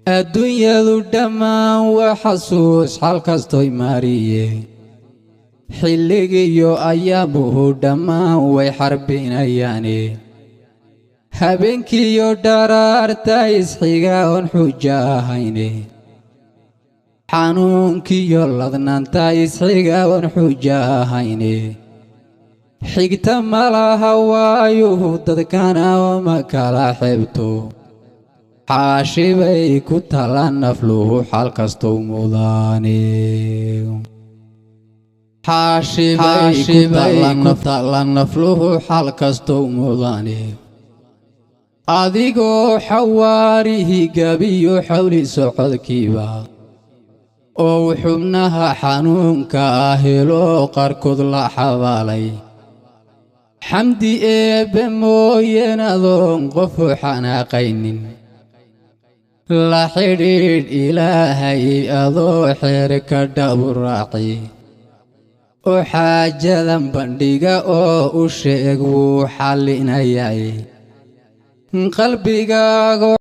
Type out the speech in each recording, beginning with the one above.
Adduunyadu dhammaan waa xasuus, xal kastoy mariye. Xilligiyo ayaamuhu dhammaan way xarbinayaane, habeenkiiyo dharaarta isxiga oon xujo ahayne, xanuunkiyo ladnaanta isxiga oon xujo ahayne. Xigta malaha waayuhu dadkana ooma kala xebto, xaashibay ku tala nafluhu xal kastou mudaane. Xaashibay ku tala nafluhu xal kastou mudane. Adigoo xawaarihi gabiyo xawli socodkiiba oo xubnaha xanuunka ah helo qaarkood la xabaalay, xamdi eebbe mooyeen adoon qofu xanaaqaynin, la xidhiidh Ilaahay adoo xeer ka dhabu raaci oo xaajadan bandhiga oo u sheeg, wuu xallinayay. Qalbigaago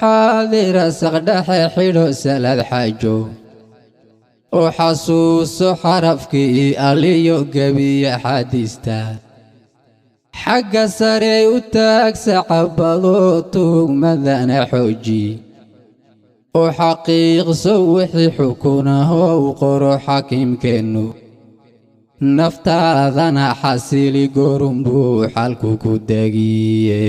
xaadira saqdhexe xidho salaad xaajo oo xasuuso xarafkii aliyo gebiya xaadiista. Xagga sare u taag sacabado, tuugmadana xooji oo xaqiiqso wixii xukunaho u qoro xakiimkeennu. Naftaadana xasili, gorun buu xalku ku degiye.